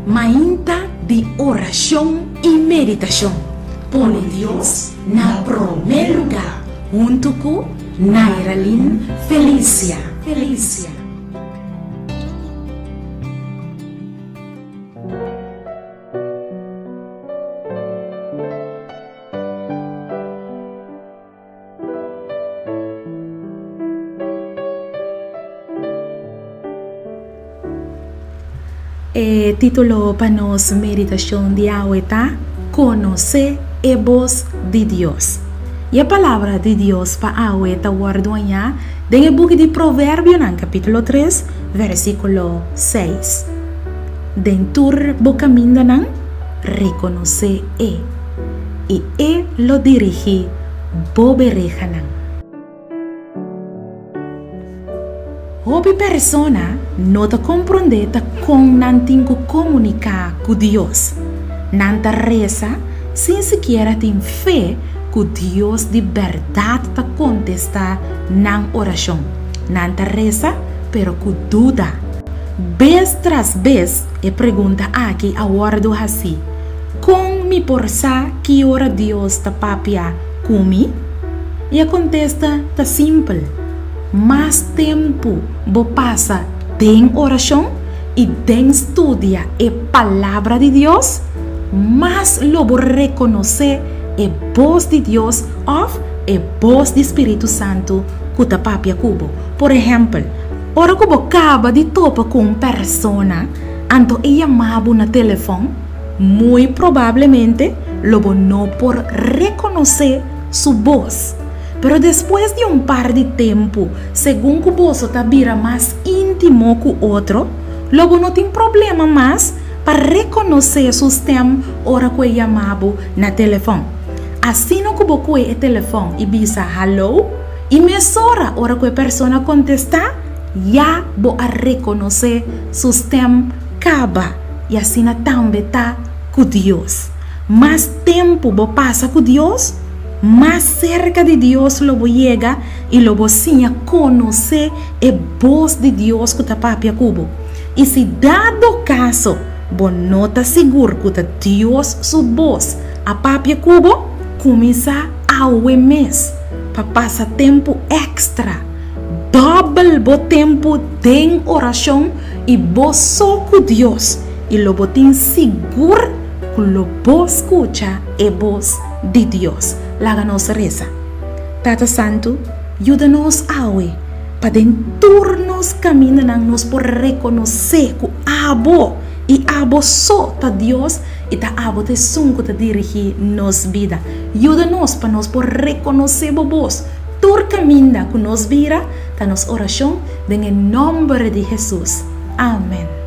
Mainta di orashon i meditashon. Pone Dios na promé lugá huntu ku Nairalyn Felicia. Felicia. E título pa nos meditashon di awe ta Konosé e Bos di Dios. I e palabra di Dios pa awe ta wòrdu hañá den e buki di Proverbionan kapítulo 3 versíkulo 6. Den tur bo kamindanan rekonosé e. I e lo dirigí bo berehanan. Hopi persona no ta komprondé ta kon nan tin ku komuniká ku Dios. Nan ta resa sin sikiera tin fe ku Dios di bèrdat ta kontestá nan orashon. Nan ta resa pero ku duda. Bes tras bes e pregunta aki a wòrdu hasí. Kon mi por sa ki ora Dios ta papia ku mi? I e kontesta ta simpel, Mas tempu bo pasa den orashon i den studia e Palabra di Dios, mas lo bo rekonosé e bos di Dios òf e bos di spiritu santu ku ta papia ku bo. Por ehèmpel, ora ku bo kaba di topa ku un persona, Anto e yama bo na telefòn, muy probablemente lo bo no por rekonosé su bos. Pero despues di un par di tempu, segun ku boso ta bira mas íntimo ku otro, lo bo no tin problema mas pa rekonosé su stèm ora ku e yama bo na telefòn. Asina ku bo kohe e telefòn i bisa haló, i mesora ora ku e persona kontestá, Ya bo a rekonosé su stèm kaba i asina tambe ta ku Dios. Mas tempu bo pasa ku Dios, mas serka di Dios lo bo yega i lo bo siña konosé e bos di Dios ku ta papia ku bo. I si dado kaso bo no ta sigur ku ta Dios su bos a papia ku bo, kuminsá awe mes pa pasa tempu èkstra. Dòbel bo tempu den orashon i bo so ku Dios, i lo bo tin sigur ku lo bo skucha e bos di Dios. Laga nos resa. Tata Santu, yuda nos awe pa den tur nos kamindanan nos por rekonosé ku abo i abo so ta Dios i ta abo ta esun ku ta dirigí nos bida. Yuda nos pa nos por rekonosé bo bos. Tur kaminda ku nos bira ta nos orashon den e nòmber di Hesus. Amen.